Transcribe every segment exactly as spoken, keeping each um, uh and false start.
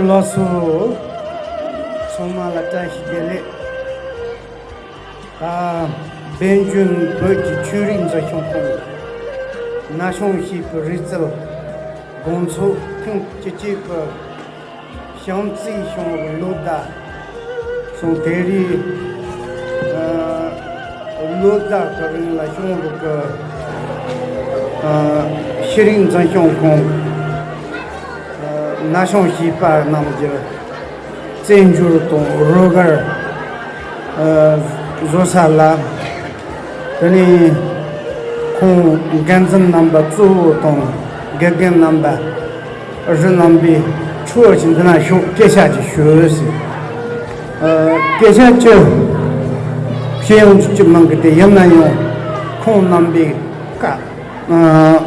ལགས་སོ། ཚང་མ་ལ་བཀྲ་ཤིས་བདེ་ལེགས། ད་བན་ཆོས་བོད་ཀྱི་ཆོས་རིག་འཛིན་སྐྱོང་ཁང་ན་གཞོན་ཞེས་པའི་རིག་རྩལ་དགོང་ཚོགས་ཐེངས་བཅུ་གཅིག་པའི་བྱམས་བརྩེའི་གཞུང་ལུགས་བདག་སོང་། དེ་རིང་ལོ་ཟླ་གི་རིང་ལ་གཞུང་ལུགས་ཀྱི་ཤེས་རིག་འཛིན་སྐྱོང་ཁང་ན་གཞོན་བྱིས་པ་རྣམས་ཀྱི་རྩེད་འཇོར་དང་རོལ་གར་བཟོ་ས་ལ། དེ་ནས་ཁོང་འགན་འཛིན་རྣམ་པ་གཙོ་བོ་དང་དགེ་རྒན་རྣམ་པ་རི་རྣམ་པའི་ཁྲོད་ཀྱི་འདི་ན་ཞོག་སྐད་ཆ་ཅིག་ཞུ་ཟེར། སྐད་ཆ་ཅི་བཤད་ཡོང་རྒྱུ་ཅི་མང་གི་དེ་ཡིན་ན་ཡང་ཁོང་རྣམ་པའི་བཀའ་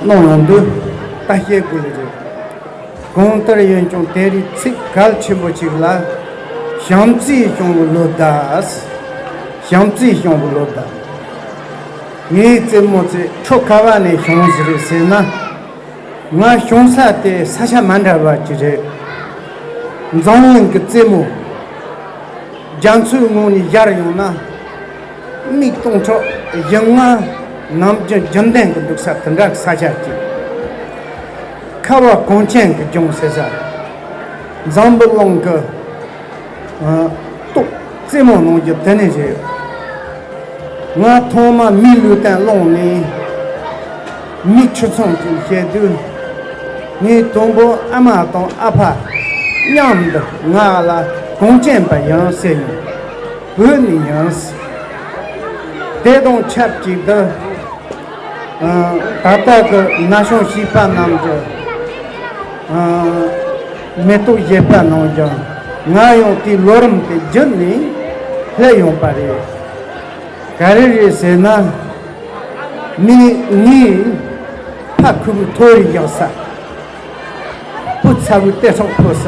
གནང་ཡོང་དུས་ད་བཤད་དགོས་ལེ་རེད། གང་ལྟར་ཡིན་ཀྱང་དེ་རིང་ཚིག་གལ་ཆེན་པོ་གཅིག་ལ་བྱམས་བརྩེའི་གཞུང་གི་ལོ་ཟླ། བྱམས་བརྩེའི་གཞུང་གི་ལོ་ཟླ། ངའི་རྩེད་མོ་རྩེ་ཁྲོ་ཁ་བ་ནས་བྱུང་ཟེར་ཟེར་ན། ང་བྱུང་ས་དེ་ས་ཆ་མ་འདྲ་བ་ཅིག་རེད། འཛམ་གླིང་གི་རྩེད་མོ་རྒྱ་མཚོའི་ངོས་ནས་སྦྱར་ཡོང་ན། མིག་སྟོང་ཕྲག་བཞི་ལྔ་ནམ་རྒྱུན་རྒྱུན་ལྡན་གྱི་འདུག་ས་དེ་འདྲ་གི་ས་ཆ་ཅིག་ཁ་བ་གངས་ཅན་གྱི་ལྗོངས་ཟེར་ས། འཛམ་བུ་གླིང་གི་ཨ་ཏོག་རྩེད་མོ་གནང་རྒྱུ་དེ་ནས་རེད། ང་ཐོག་མ་མིའི་ལུས་རྟེན་བླངས་ནས་མི་ཆུ་ཚང་ཅིག་བཤད་དུས། ངའི་དང་པོ་ཨ་མ་དང་ཨ་ཕ་མཉམ་དུ་ང་ལ་གངས་ཅན་པ་ཡིན་ཟེར་ཡོང་། བོད་ནས་ཡིན། དེ་དང་ཆབས་ཅིག་ཏུ་ད་ལྟ་གི་ན་གཞོན་བྱིས་པ་རྣམས་ཀྱི་ཨ་མེ་ཏོག་བཞད་པ་ནང་ཀྱང་ང་ཡང་དེའི་ལོ་རིམ་དེ་བརྒྱུད་ནས་སླེབས་ཡོང་པ་རེད། ག་རེ་རེད་ཟེར་ན། མི་ངའི་ཕ་ཁུ་བོའི་ཐོ་རེ་བཞག་ས། བུ་ཚ་བོའི་ལྟེ་ཁྲག་ཕོ་ས།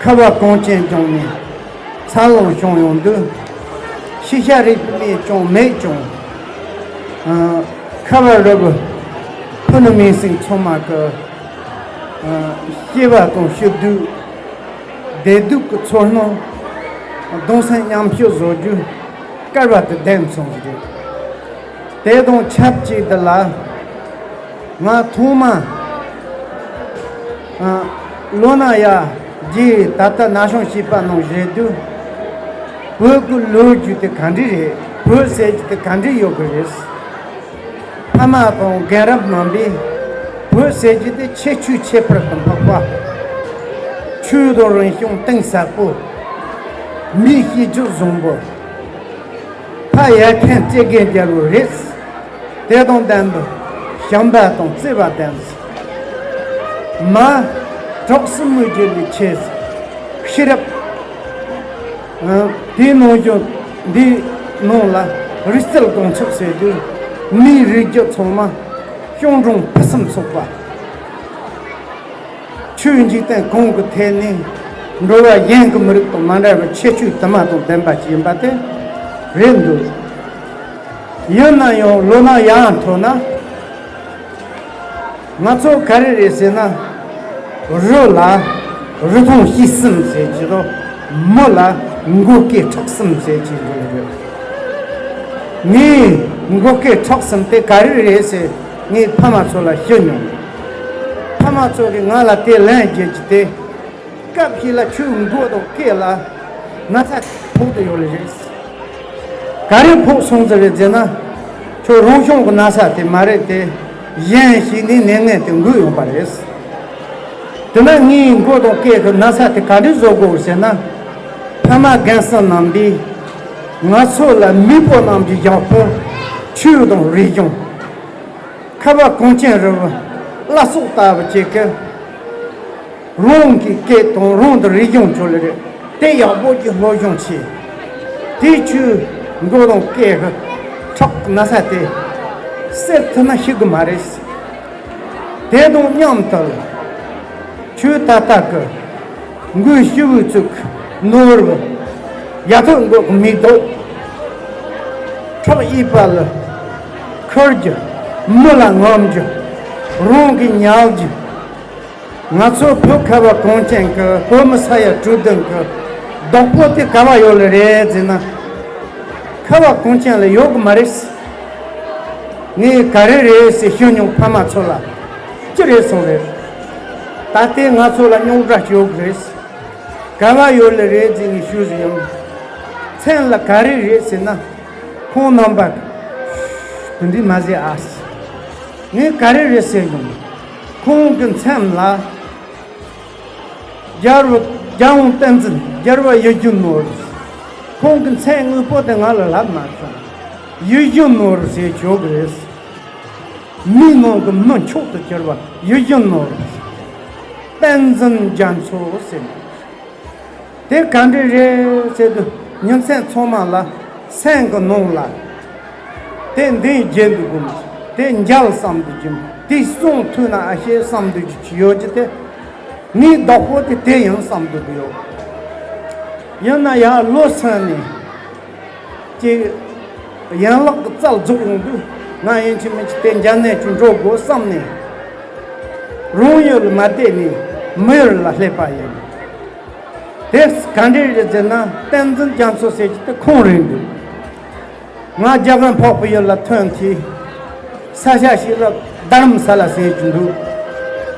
ཁ་བ་གངས་ཅན་ལྗོངས་ནས་འཚར་ལོངས་བྱུང་ཡོང་དུས། ཤེས་བྱ་རིག་པའི་གནས་ཀྱང་མེད་ཀྱང་། ཨ་ཁ་བ་རི་བོ་ཕུ་ནུ་མིང་སྲིང་ཚང་མ་གི་ཨ་སྐྱེ་བ་དང་སྐྱིད་སྡུག་བདེ་སྡུག་གི་ཚོར་སྣང་གདུང་སེམས་མཉམ་སྐྱེད་བཟོ་རྒྱུ་སྐལ་བ་དེ་ལྡན་སོང་ཟིག་རེད། དེ་དང་ཆབས་ཅིག་ཏུ་ལ། ང་ཐོག་མ་ཨ་ལོ་ན་ཡ་རྗེས་ད་ལྟ་ན་གཞོན་བྱིས་པ་ནང་བཞིན་དུ་བོད་ཀྱི་ལོ་རྒྱུས་དེ་ག་འདྲ་རེད། བོད་ཟེར་རྒྱུ་དེ་ག་འདྲ་ཡོད་གི་རེད། ཕ་མ་དང་རྒན་རབས་རྣམ་པས་བོད་ཟེར་རྒྱུ་དེ་ཁྱད་ཆོས་ཁྱད་པར་དུ་འཕགས་པ། ཆོས་དང་རིག་གཞུང་གཏིང་ཟབ་པོ། མིའི་གཤིས་རྒྱུད་བཟང་པོ། ཕ་ཡར་མཁན་བརྩེ་དགའི་རྒྱལ་པོ་རེད། དེ་དང་ལྡན་པའི་བྱམས་པ་དང་བརྩེ་བ་ལྡན། མ་གྲོགས་སྲུ་མོའི་རྒྱུད་ལས་ཆེ། ཤེས་རབ། ཨ་དེའི་ནང་བཞིན་འདིའི་ནང་ལ་རིག་རྩལ་གོང་ཆག་ཟེར་དུས་མིའི་རིགས་རྒྱུད་ཚང་མ་གཅོང་རོང་ཕུན་སུམ་ཚོགས་པ། ཆོས་འཇིག་རྟེན་གང་གི་ཐད་ནས་འགྲོ་བ་གཞན་གྱི་མི་རིགས་དང་མ་འདྲ་བའི་ཁྱད་ཆོས་དུ་མ་དང་ལྡན་པ་ཞིག་ཡིན་པ་དེ་རེད་འདུག་ཡིན་ན་ཡང་ལོ་ན་ཡར་མཐོ་ན། ང་ཚོ་ག་རེ་རེད་ཟེར་ན། རི་ལ་རི་ཐང་སྐྱིད་གསུམ་ཟེར་གྱི་རོ། མི་ལ་མགོ་སྐེ་མཁྲེགས་གསུམ་ཟེར་གྱི་རེད། ངའི་མགོ་སྐེ་མཁྲེགས་གསུམ་དེ་ག་རེ་རེད་ཟེར་ངའི་ཕ་མ་ཚོ་ལ་ཞུ་མྱོང་། ཕ་མ་ཚོ་གིས་ང་ལ་དེ་ལན་བརྒྱབ་ཀྱི་དེ། སྐབས་ཤིག་ལ་ཁྱོའི་མགོ་དང་སྐེ་ལ་ན་ཚ་ཕོག་ཏུ་ཡོད་ལེ་རེད། ག་རེ་ཕོག་སོང་ཟེར་རེད་ཟེར་ན། ཁྱོད་རང་བྱུང་གི་ན་ཚ་དེ་མ་རེད་དེ། གཞན་ཞིག་ནས་ནད་ངན་དེ་འགོས་ཡོང་པ་རེད། དེ་ན་ངའི་མགོ་དང་སྐེ་གི་ན་ཚ་དེ་ག་འདྲ་བཟོ་དགོས་ཟེར་ན། ཕ་མ་རྒན་གསོ་རྣམ་པས་ང་ཚོ་ལ་མེས་པོ་རྣམས་ཀྱི་ཡག་པོ་ཆོས་དང་རིག་གཞུང་། ཁ་བ་གངས་ཅན་རི་བོ་བླ་སྲོག་ལྟ་བུ་བྱེད་སྐབས། རང་གི་སྐད་དང་རང་དུ་རིག་གཞུང་ཆོ་ལེ་རེད། དེ་ཡག་པོ་གྱི་སློབ་སྦྱོང་བྱས། དེ་ཆུ་མགོ་དང་སྐད་ཀྱི་ཁྲག་ན་ས་དེ་སེལ་ཐུབ་ན་ཤི་གི་མ་རེད། དེ་དང་མཉམ་དུ་ཆུ་ད་ལྟ་གི་མགོའི་ཤི་བོའི་ཚུགས་ནོར་བུ་ཡ་ཐོད་མགོ་གི་མིག་རྡོག་ཁྲག་གཡས་པ་ལ་ཁུར་རྒྱུ་མི་ལ་ངོམ་རྒྱུ་རང་གི་ཉལ་རྒྱུ། ང་ཚོ་བོད་ཁ་བ་གངས་ཅན་གྱི་བོད་མི་ས་ཡ་དྲུག་བདུན་གྱི་བདག་པོ་དེ་ག་བ་ཡོད་ལེ་རེད་ཟེར་ན། ཁ་བ་གངས་ཅན་ལ་ཡོད་གི་མ་རེད། ངས་ག་རེ་རེད་ཟེར་ཞུ་མྱོང་ཕ་མ་ཚོ་ལ། ཅི་རེད་སོང་རེད། ད་ལྟའི་ང་ཚོ་ལ་རྙོག་དྲ་ཡོད་གི་རེད། ག་བ་ཡོད་ལེ་རེད་ཟེར་ངས་ཞུས་ཟིན་ཡོང་། མཚན་ལ་ག་རེ་རེད་ཟེར་ན། ཁོང་རྣམ་པ་དེ་འདྲའི་མ་ཟེར་ཨ། ངས་ག་རེ་རེད་ཟེར་ཡོང་། ཁོང་གི་མཚན་ལ། རྒྱལ་བ་རྒྱལ་དབང་བསྟན་འཛིན་རྒྱལ་བ་ཡིད་བཞིན་ནོར་བུ། ཁོང་གི་མཚན་དངོས་པོ་དེ་ང་ལ་ལབ་མ་བྱུང་། ཡིད་བཞིན་ནོར་བུ་ཟེར་ཆོག་གི་རེད། མིའི་ནང་གི་མི་མཆོག་ཏུ་གྱུར་པ་ཡིད་བཞིན་ནོར་བུ། བསྟན་འཛིན་རྒྱ་མཚོ་ཟེར་ནས། དེ་ག་འདྲ་རེད་ཟེར་དུས་ཉིན་མཚན་ཚང་མ་ལ་སེམས་ཀྱི་ནང་ལ། དེ་འདི་བརྗེད་འདུག་གམ། དེ་འཇལ་བསམ་འདུག་གམ། དེ་གསུང་ཐུབ་ན་ཨ་ཤེས་བསམ་འདུག་གི་ཡོད་ཀྱི་དེ། ངའི་བདག་པོ་དེ་དེ་ཡིན་བསམ་འདུག་གི་ཡོད། ཡིན་ན་ཡང་ལོ་སོན་ནས་ཅིག་ཡན་ལག་གི་རྩལ་རྫོགས་ཡོང་དུས་ང་ཡིན་གཅིག་མིན་གཅིག་དེ་འཇལ་ནས་ཅིག་འགྲོ་དགོས་བསམ་ནས། རང་ཡུལ་ལ་མ་བསྡད་ནས་མི་ཡུལ་ལ་སླེབས་པ་ཡིན། དེ་ག་འདྲས་རེད་ཟེར་ན། བསྟན་འཛིན་རྒྱ་མཚོ་ཟེར་གྱི་དེ་ཁོང་རེད་འདུག་ང་རྒྱ་གར་འཕགས་པའི་ཡུལ་ལ་ཐོན་དུས། ས་ཆ་ཞིག་ལ་རྡ་རམ་ས་ལ་ཟེར་གྱི་འདུག་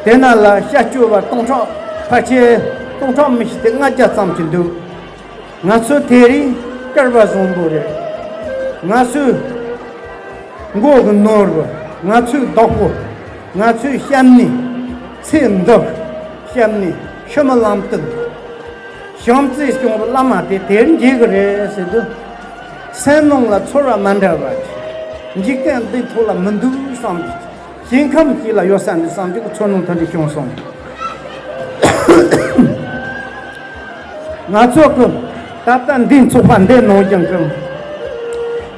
དེ་ན་ལ་སྐྱབས་བཅོལ་བ་སྟོང་ཕྲག་ཕལ་ཆེར་སྟོང་ཕྲག་མི་ཞིག་དེ་ལྔ་བརྒྱ་ཙམ་ཞིག་འདུག་ང་ཚོ་དེ་རིང་སྐལ་བ་བཟང་པོ་རེད། ང་ཚོས་མགོ་གི་ནོར་བུ། ང་ཚོའི་བདག་པོ། ང་ཚོའི་སྐྱབས་གནས། ཚེ་འདི་སྐྱབས་གནས་ཤི་མི་ལམ་སྟོན། བྱམས་བརྩེ་སྐྱོང་བའི་བླ་མ་དེ་དེར་འགྱེད་གི་རེད་ཟེར་དུས། སེམས་ནང་ལ་ཚོར་བ་མ་འདྲ་བ་ཅིག་འཇིག་རྟེན་འདིའི་ཐོག་ལ་མི་འདུག་བསམ་གྱི། ཞིང་ཁམས་ཤིག་ལ་ཡོད་ས་འདི་བསམ་གྱི་ཚོར་སྣང་དེ་འདྲ་བྱུང་སོང་། ང་ཚོ་གི་ད་ལྟ་འདིའི་ཚོགས་པ་འདིའི་ནང་རྐྱང་གི་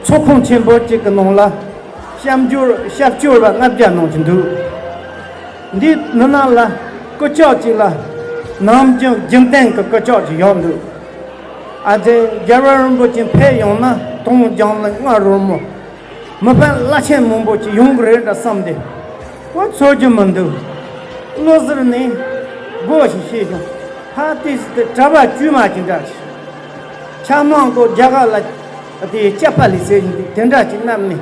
ཚོགས་ཁང་ཆེན་པོ་གཅིག་གི་ནང་ལ་སྐྱབས་འགྲོ་སྐྱབས་བཅོལ་བ་ལྔ་བརྒྱ་ནང་གི་འདུག་འདི་ནི་ནང་ལ་སྐུ་ཕྱོགས་གཅིག་ལ་ནམ་རྒྱུན་རྒྱུན་ལྡན་གྱི་སྐུ་ཕྱོགས་ཅིག་ཡོད་འདུག་ཨ་ཙི་རྒྱལ་བ་རིན་པོ་ཆེ་ཕེབས་ཡོང་ན་དུང་རྒྱང་ལ་རྔ་རོལ་མོ། མི་ཕམ་བླ་ཆེན་མང་པོ་ཅིག་ཡོང་གི་རེད་འདྲ་བསམ་སྟེ། ཁོ་ཚོར་རྒྱུ་མི་འདུག་བློ་ཟུར་ནས་སྒོ་ཞིག་ཕྱེ་བྱུང་། ཕ་དེ་སི་དེ་གྲྭ་པ་དཀྱུས་མ་ཅིག་འདྲ་ཞིག་ཆབ་མང་གོ་རྒྱ་གར་ལ་དེ་སྐྱབས་པ་ལི་ཟེར་བཞིན་འདུག་དེ་འདྲ་ཅིག་བསྣམས་ནས།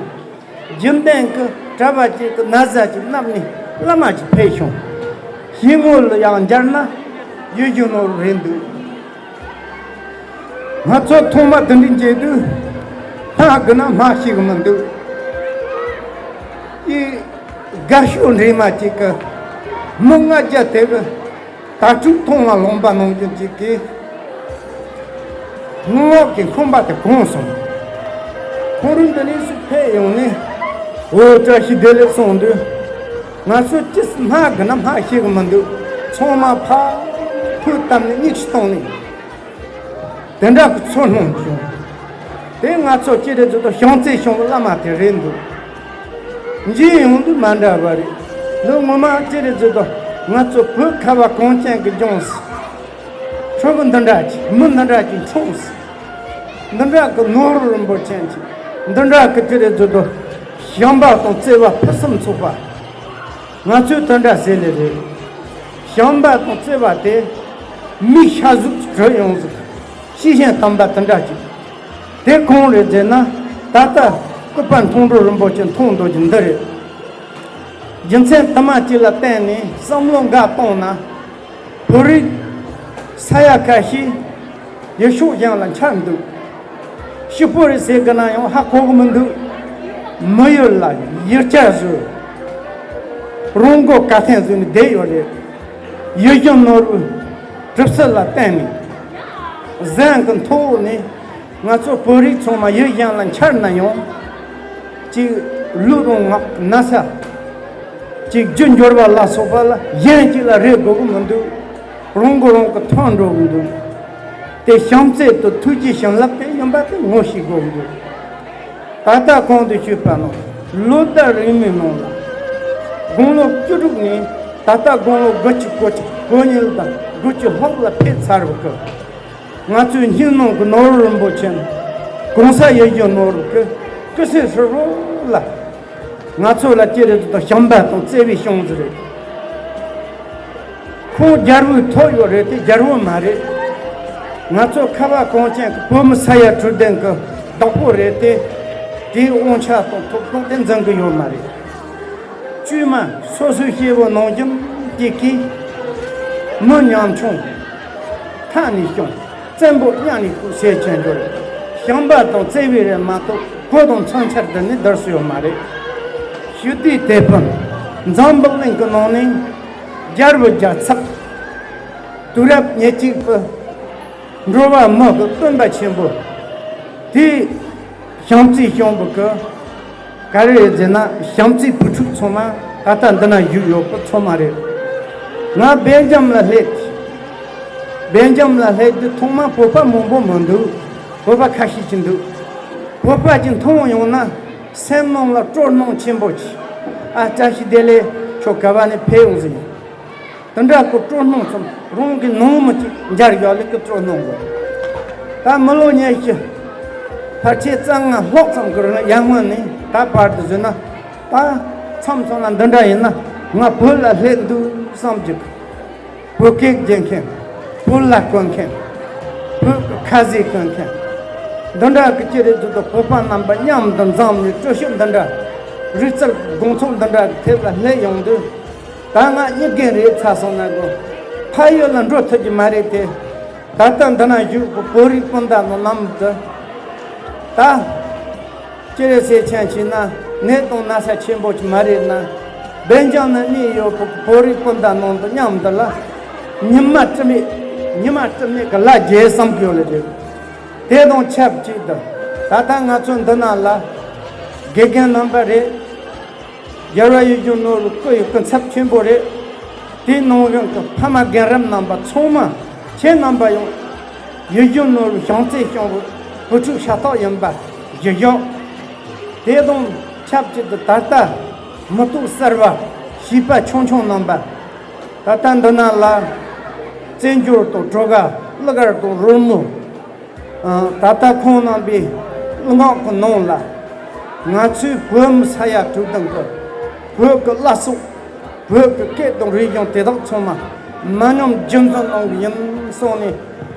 རྒྱུན་ལྡན་གྱི་གྲྭ་པ་ཅིག་གི་ན་བཟའ་ཅིག་བསྣམས་ནས་བླ་མ་ཅིག་ཕེབས་བྱུང་། ཞལ་ངོ་ལ་ཡང་མཇལ་ན་ཡིད་བཞིན་ནོར་བུ་རེད་འདུག་ང་ཚོ་ཐོག་མ་དེ་འདྲ་མཇལ་དུས་སྨྲ་དགོས་ན་སྨྲ་ཤེས་གི་མི་འདུག་ཨི་དགའ་ཤོས་འདྲེས་མ་ཅིག་གི་མི་ལྔ་བརྒྱ་དེ་གི་དྭ་ཕྲུག་མཐོང་བ་ལོང་པ་ནང་བཞིན་ཅིག་གིས་ངག་གི་ཁང་པ་དེ་གང་སོང་། ཁོང་རང་འདི་ནས་སུ་ཕེབས་ཡོང་ནས་འོ་བཀྲ་ཤིས་བདེ་ལེགས་གསུངས་དུས། ང་ཚོ་ཅི་སྨྲ་དགོས་ན་སྨྲ་ཤེས་གི་མི་འདུག་ཚང་མ་ཕར་ཕུད་བཏབ་ནས་གཉིད་ཅིག་བཏང་ནས། དེ་འདྲ་གི་ཚོར་སྣང་བྱུང་། དེ་ང་ཚོ་ཅི་རེད་ཟེར་དུས་བྱམས་བརྩེ་ཆེན་པོ་བླ་མ་དེ་རེད་འདུག་མཇལ་ཡོང་དུས་མ་འདྲ་བ་རེད། འདི་ངོ་མ་ཅི་རེད་ཟེར་དུས་ང་ཚོ་བོད་ཁ་བ་གངས་ཅན་གྱི་ལྗོངས་སུ། ཕྲུ་གུ་འདི་འདྲ་ཅིག་མི་འདི་འདྲ་ཅིག་འཁྲུངས་སོང་། འདི་འདྲ་གི་ནོར་བུ་རིན་པོ་ཆེ་ཅིག་འདི་འདྲ་གི་ཅི་རེད་ཟེར་དུས་བྱམས་པ་དང་བརྩེ་བ་ཕུན་སུམ་ཚོགས་པ། ང་ཚོས་དེ་འདྲ་ཟེར་ལེ་རེད། བྱམས་པ་དང་བརྩེ་བ་དེ་མི་ཤ་ཟུག་གྲུ་ཡོང་ཟིག་ཤེས་བཞིན་དམ་པ་དེ་འདྲ་ཅིག་དེ་གང་རེད་ཟེར་ན། ད་ལྟ་སྐུ་པར་མཐོང་གྲོལ་རིན་པོ་ཆེ་མཐོང་འདོད་ཀྱི་འདི་རེད། རྒྱུ་མཚན་དུ་མ་གཅིག་ལ་བརྟེན་ནས་བསམ་བློ་འགའ་བཏང་ན། བོད་རིགས་ས་ཡ་ཁ་ཤས་ཡུལ་ཕྱོགས་གཞན་ལ་འཁྱར་འདུག་ཕྱུག་པོ་རེད་ཟེར་གི་ན་ཡང་ཧ་གོ་གི་མི་འདུག་མི་ཡུལ་ལ་ཡུལ་གྱར་བཟོས། རང་མགོ་ག་ཐེན་བཟོས་ནས་བསྡད་ཡོད་རེད། ཡིད་བཞིན་ནོར་བུའི་གྲིབ་བསིལ་ལ་བརྟེན་ནས། གཟན་གྱི་མཐོ་འོག་ནས་ང་ཚོ་བོད་རིགས་ཚང་མ་ཡུལ་གཞན་ལ་འཁྱར་ན་ཡང་། གཅིག་ལུས་དང་ངག་ན་ཚ། གཅིག་རྒྱུ་འབྱོར་བ་ལ་སོགས་པ་ལ་གཞན་གཅིག་ལ་རེ་དགོས་ཀྱི་མི་འདུག་རང་མགོ་རང་གིས་ཐོན་འགྲོ་གི་འདུག་དེ་བྱམས་བརྩེ་དང་ཐུགས་རྗེའི་བྱིན་རླབས་དེ་ཡིན་པ་དེ་ངོ་ཤེས་དགོས་ཀྱི་འདུག་ད་ལྟ་གོང་དུ་ཞུས་པ་ནང་ལོ་ཟླ་རིང་མོའི་ནང་ལ། དགུང་ལོ་བཅུ་དྲུག་ནས་ད་ལྟ་དགུང་ལོ་དགུ་བཅུ་གོ་གཅིག་གོ་གཉིས་དང་དགུ་བཅུ་ལྷག་ལ་ཕེབས་ཚར་བ་གི། ང་ཚོའི་སྙིང་ནང་གི་ནོར་བུ་རིན་པོ་ཆེ། གོང་ས་ཡིད་བཞིན་ནོར་བུ་གི་སྐུ་ཚེ་ཧྲིལ་བོ་ལ། ང་ཚོ་ལ་ཅི་རེད་ཟེར་དུས་བྱམས་པ་དང་བརྩེ་བའི་ཤོང་ཟི་རེད། བོད་རྒྱལ་པོའི་ཐོབ་ཡོད་རེད་དེ་རྒྱལ་པོ་མ་རེད། ང་ཚོ་ཁ་བ་གངས་ཅན་གྱི་བོད་མི་ས་ཡ་དྲུག་བདུན་གྱི་བདག་པོ་རེད་དེ། དེའི་དབང་ཆ་དང་ཐོབ་ཐང་དེ་འཛིན་གྱི་ཡོད་མ་རེད། བཅོས་མ་སོ་སོའི་སྐྱེ་བོ་ནང་བཞིན་གཅིག་གིས། མི་ཉམ་ཆུང་མཐའ་ནས་སྐྱོང་། བཙན་པོ་གཉའ་ནས་བཀུག་ཟེར་ཆེན་པོ་རེད། ཞིང་པ་དང་བརྩེ་བའི་རེད་མ་གཏོགས་གོ་དང་མཚོན་ཆར་འདི་ནས་བསྡུར་སྲོལ་ཡོད་མ་རེད། ཞི་བདེའི་དེད་དཔོན་འཛམ་བུ་གླིང་གི་ནང་ནས་རྒྱལ་པོ་རྒྱལ་ཚབ། དུས་རབས་ཉེར་གཅིག་པའི་འགྲོ་བ་མི་གི་སྟོན་པ་ཆེན་པོ། དེའི་བྱམས་བརྩེའི་གཤོང་བུ་གི། ག་རེ་རེད་ཟེར་ན་བྱམས་བརྩེའི་བུ་ཕྲུག་ཚང་མ་ད་ལྟ་འདི་ན་བཞུགས་ཡོད་པ་ཚང་མ་རེད། ང་སྦེལ་ཇམ་ལ་སླེབས། སྦེལ་ཇམ་ལ་སླེབས་དུས་ཐོག་མ་བོད་པ་མང་པོ་མི་འདུག་བོད་པ་ཁ་ཤས་ཅིག་འདུག་བོད་པ་ཅིག་མཐོང་ཡོང་ན་སེམས་ནང་ལ་སྤྲོ་སྣང་ཆེན་པོ་ཅིག་ཨ་བཀྲ་ཤིས་བདེ་ལེགས། ཁྱོད་ག་བ་ནས་ཕེབས་ཡོང་ཟེར། དེ་འདྲ་གི་སྤྲོ་སྣང་ཙམ་རང་གི་ནང་མི་གཅིག་འབྱར་ཡོད་ལེ་གི་སྤྲོ་སྣང་གི། ད་མི་ལོ་ཉི་ཤུ་ཕལ་ཆེར་རྩ་ལྔ་ལྷག་ཙམ་གི་རིང་ཡར་སྔོན་ནས་ད་བར་དུ་བཟོས་ན་ད་མཚམས་མཚམས་ལ་འདི་འདྲ་ཡིན་ན་ང་བོད་ལ་སླེབས་འདུག་བསམ་གྱི། བོད་སྐད་རྒྱག་མཁན། བོད་ལྭ་གོན་མཁན། བོད་ཀྱི་ཁ་ཟས་གོན་མཁན། འདི་འདྲ་གི་ཅི་རེད་འདུག་ད་བོད་པ་རྣམ་པ་མཉམ་དུ་འཛོམས་ནས་སྤྲོ་ཤོས་འདི་འདྲ། རིག་རྩལ་དགོང་ཚོགས་འདི་འདྲ་གི་ཐད་ལ་སླེབས་ཡོང་དུས། ད་ང་གཉིད་རྒན་རེད་ཚར་སོང་ན་དགོས། ཕ་ཡུལ་ལ་འགྲོ་ཐུབ་ཀྱི་མ་རེད་དེ། ད་ལྟ་འདི་ན་བཞུགས་པའི་བོད་རིགས་སྤུན་ཟླ་རྣམས་དུ། ད། ཅི་རེད་ཟེར་ཆེན་ཞིག་ན་ནད་དང་ན་ཚ་ཆེན་པོ་ཞིག་མ་རེད་ན། སྦེལ་ཇམ་ན་གནས་ཡོད་པའི་བོད་རིགས་སྤུན་ཟླ་རྣམས་དུ་མཉམ་དུ་ལ། ཉི་མ་དྲི་མེད། ཉི་མ་དྲི་མེད་ཀྱི་ལ་རྒྱལ་བསམ་གྱི་ཡོད་ལ་རེད། དེ་དང་ཆབས་ཅིག་ཏུ། ད་ལྟ་ང་ཚོ་འདི་ན་ལ། དགེ་རྒན་རྣམ་པ་རེད། རྒྱལ་བ་ཡིད་བཞིན་ནོར་བུ་སྐུ་ཡི་སྐུ་ཚབ་ཆེན་པོ་རེད། དེའི་ནང་བཞིན་དུ་ཕ་མ་རྒན་རབས་རྣམ་པ་ཚང་མ་ཁྱེད་རྣམ་པ་ཡང་ཡིད་བཞིན་ནོར་བུ་བྱམས་བརྩེའི་སྐྱོང་བུ་བུ་ཕྲུག་ཤ་སྟག་ཡིན་པ་གཞི་བཞག་དེ་དང་ཆབས་ཅིག་ཏུ་ད་ལྟ་མི་ཐོག་གསར་བ་བྱིས་པ་ཆུང་ཆུང་རྣམ་པ་ད་ལྟ་འདི་ན་ལ་རྩེད་འཇོར་དང་གྲོ་ག་གླུ་གར་དང་རོལ་མོ། ད་ལྟ་ཁོང་རྣམ་པའི་གླུ་ངག་གི་ནང་ལ། ང་ཚོའི་བོད་མི་ས་ཡ་དྲུག་བདུན་གྱི་བོད་ཀྱི་བླ་སྲོག་བོད་ཀྱི་སྐད་དང་རིག་གཞུང་དེ་དག་ཚང་མ་མ་ཉམས་རྒྱུན་འཛིན་གནང་གི་ཡིན་གསུངས་ནས་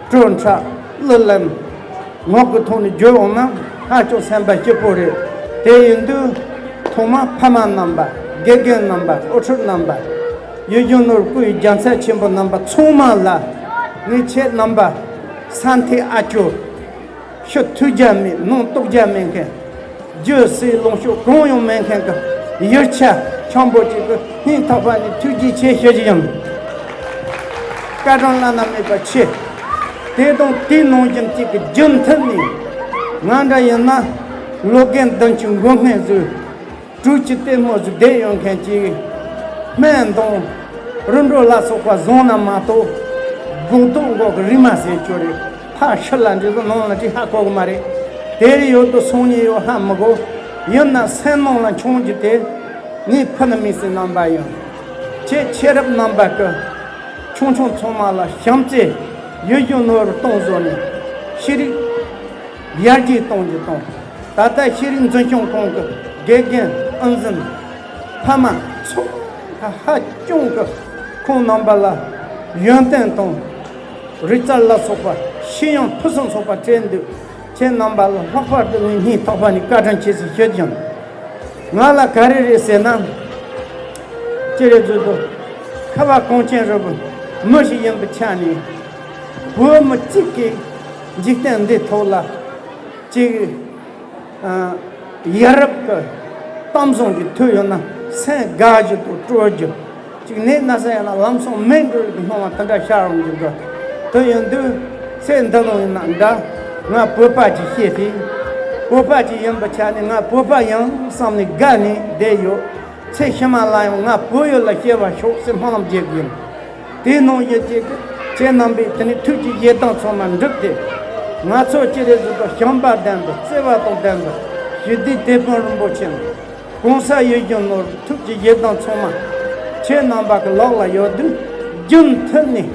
སྤྲོ་འཆམ་གླུ་ལེན་ངག་གི་ཐོག་ནས་བརྗོད་འོང་ན་ཧ་ཅང་སེམས་པ་སྐྱིད་པོ་རེད། དེ་ཡིན་དུས་ཐོག་མ་ཕ་མ་རྣམ་པ་དགེ་རྒན་རྣམ་པ་དབུ་ཁྲིད་རྣམ་པ་ཡིད་བཞིན་ནོར་བུ་སྐུ་ཡི་རྒྱལ་མཚན་ཆེན་པོ་རྣམ་པ་ཚང་མ་ལ་ངས་ཁྱེད་རྣམ་པ་ས་མཐའི་ཨ་ཅོ། ཕྱི་ཐུགས་རྒྱ་མེད་ནང་རྟོགས་རྒྱ་མེད་མཁན། རྒྱུ་སྲིད་ལོངས་སྤྱོད་གང་ཡང་མེད་མཁན་གྱི་ཡུལ་ཆ་འཆམ་པོ་ཅིག་གི་སྙིང་ཐག་པ་ནས་ཐུགས་རྗེ་ཆེ་ཞུ་རྒྱུ་ཡིན། སྐར་གྲངས་བླ་ན་མེད་པ་ཆེ། དེ་དང་དེའི་ནང་བཞིན་ཅིག་གི་རྒྱུན་མཐུད་ནས་ང་འདྲ་ཡིན་ན་ལོ་རྒན་བདུན་ཅུ་འགོར་མཁན་ཚོས། གྲུ་གཅིག་ལྟད་མོ་ཟིག་བསྡད་ཡོད་མཁན་གྱི་སྨན་དང་རིམ་གྲོ་ལ་སོགས་པ་བཟུང་ན་མ་གཏོགས་སྒོག་རྡོག་འགོག་གི་རིལ་མ་ཟེར་ཆོག་རེད། ཕ་ཤི་ལ་འདྲི་ཟིག་ནང་ལ་འདྲི་ཧ་གོ་གི་མ་རེད། དེ་རིགས་ཡོད་དུ་སོང་ཉེ་ཡོད་ཧ་མི་གོ། ཡིན་ན་སེམས་ནང་ལ་མཆོང་རྒྱུ་དེ་ངའི་ཕུ་ནུ་མི་སེར་རྣམ་པ་ཡིན། ཁྱེད་ཆོས་རབ་རྣམ་པ་གི་ཆུང་ཆུང་ཚང་མ་ལ་བྱམས་བརྩེ་ཡིད་བཞིན་ནོར་བུ་གཏོང་བཟོ་ནས་ཤེས་རིག་ཡར་རྒྱས་གཏོང་རྒྱུ་དང་། ད་ལྟ་ཤེས་རིག་འཛིན་སྐྱོང་ཁང་གི་དགེ་རྒན་ཨང་འཛིན་ཕ་མ་ཚོ་ཧ་ཅང་གི་ཁོང་རྣམ་པ་ལ་ཡོན་ཏན་དང་རིག་རྩལ་ལ་སོགས་པ་ཤེས་ཡོན་ཕུན་སུམ་ཚོགས་པ་སྤྲད་འདུག་ཁྱེད་རྣམ་པ་ལ་ལྷག་པར་དུ་ངས་སྙིང་ཐག་པ་ནས་བཀའ་དྲིན་ཆེ་ཟེར་ཞུ་རྒྱུ་ཡིན། ང་ལ་ག་རེ་རེད་ཟེར་ན། ཅི་རེད་ཟེར་དུས། ཁ་བ་གངས་ཅན་རི་བོའི་མི་ཞིག་ཡིན་པའི་ཆ་ནས། བོད་མི་གཅིག་གིས་འཇིག་རྟེན་འདི་ཐོག་ལ་གཅིག་ཡ་རབས་ཀྱི་གཏམ་བཟང་ཅིག་ཐོས་ཡོང་ན་སེམས་དགའ་རྒྱུ་དང་སྤྲོ་རྒྱུ། གཅིག་ནད་ན་ཚ་ཡིན་ན་ལམ་སང་མེད་འགྲོ་རྒྱུ་སྣང་བ་དེ་འདྲ་ཤར་ཡོང་རྒྱུ་འདུག་དེ་ཡིན་དུས་ཚེ་འདི་ནང་ཡིན་ན་འདྲ། ང་བོད་པ་ཅིག་ཤེས་ཏེ། བོད་པ་ཅིག་ཡིན་པའི་ཆ་ནས་ང་བོད་པ་ཡིན་བསམ་ནས་དགའ་ནས་བསྡད་ཡོད། ཚེ་ཕྱི་མ་ལ་ཡང་ང་བོད་ཡུལ་ལ་སྐྱེ་བ་ཤོག་ཟེར་སྨོན་ལམ་རྒྱག་གི་ཡིན། དེའི་ནང་བཞིན་གཅིག་གི་ཁྱེད་རྣམ་པས་དེ་ནས་ཐུགས་ཀྱི་ཡིད་དང་ཚང་མ་འགྲུབ་སྟེ། ང་ཚོ་ཅི་རེད་ཟེར་དུས་བྱམས་པ་ལྡན་པ་བརྩེ་བ་དང་ལྡན་པ་ཞི་བདེའི་དེད་དཔོན་རིན་པོ་ཆེ་ནི་གོང་ས་ཡིད་བཞིན་ནོར་བུ་ཐུགས་ཀྱི་ཡིད་དང་ཚང་མ་ཁྱེད་རྣམ་པ་གི་ལག་ལ་ཡོད་དུས་རྒྱུན་མཐུད་ནས་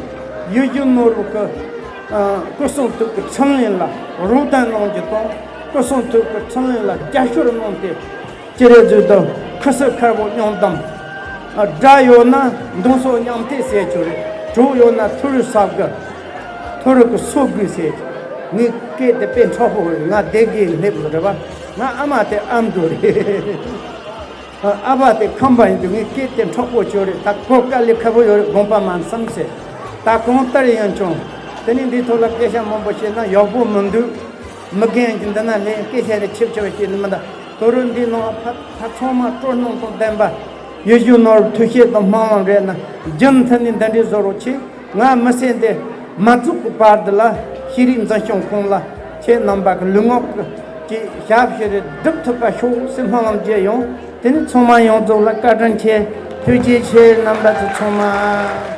ཡིད་བཞིན་ནོར་བུ་གི་སྐུ་གསུང་ཐུགས་ཀྱི་ཕྲིན་ལས་ལ་རོགས་ལྡན་གནང་རྒྱུ་དང་སྐུ་གསུང་ཐུགས་ཀྱི་ཕྲིན་ལས་ལ་རྒྱབ་སྐྱོར་གནང་སྟེ། ཅི་རེད་ཟེར་དུས་ཁུ་སིམ་མཁར་བོ་མཉམ་དམ། དགྲ་ཡོད་ན་མདུང་སོགས་མཉམ་ཐེག་ཟེར་ཆོག་རེད། རོགས་ཡོད་ན་ཐུ་རུ་ས་གི་ཐུ་རུ་གི་སོ་དགོས་ཟེར། ངའི་སྐད་དེ་དཔེ་འཕྲོག་པོ་རེད། ང་སྡེ་དགེ་སླེབས་ལ་རེད་པ། ང་ཨ་མ་དེ་ཨ་མདོ་རེད། ཨ་ཕ་དེ་ཁམས་པ་ཡིན་དུས་ངའི་སྐད་དེ་འཕྲོག་པོ་ཅོ་རེད། ད་གོ་དཀའ་ལས་ཁག་པོ་ཡོད་རེད། དགོངས་པ་མ་ཚོམ་ཟེར། ད་གང་ལྟར་ཡིན་ཀྱང་དེ་ནས་འདིའི་ཐོག་ལ་སྐད་ཆ་མང་པོ་བཤད་ན་ཡག་པོ་མི་འདུག་མི་རྒན་གྱི་འདི་ན་ལན་སྐད་ཆ་རེ་ཆིབ་ཆིབ་བཤད་ནི་མི་འདུག་དོ་རུ་འདི་ནང་ཕ་ཕ་ཚང་མ་སྤྲོ་སྣང་དང་ལྡན་པ། ཡིད་གཞུང་ནོར་ཐུགས་བསྐྱེད་དང་སྨོན་ལམ་རེད་ན། རྒྱུན་མཐུད་ནས་འདི་འདྲའི་བཟོ་རོགས་གྱིས། ང་མི་ཚེ་འདི་མ་རྫོགས་ཀྱི་བར་དུ་ལ་ཤེས་རིག་འཛིན་སྐྱོང་ཁང་ལ་ཁྱེད་རྣམ་པ་གི་ལུས་ངག་གི་ཀྱི་ཞབས་ཕྱི་རེ་སྒྲུབ་ཐུབ་པ་ཤོག་ཟེར་སྨོན་ལམ་རྒྱག་ཡོང་། དེ་ནི་ཚང་མ་ཡོངས་རྫོགས་ལ་བཀའ་དྲིན་ཆེ། ཐུགས་རྗེ་ཆེ། རྣམ་པ་ཚོ་ཚང་མ།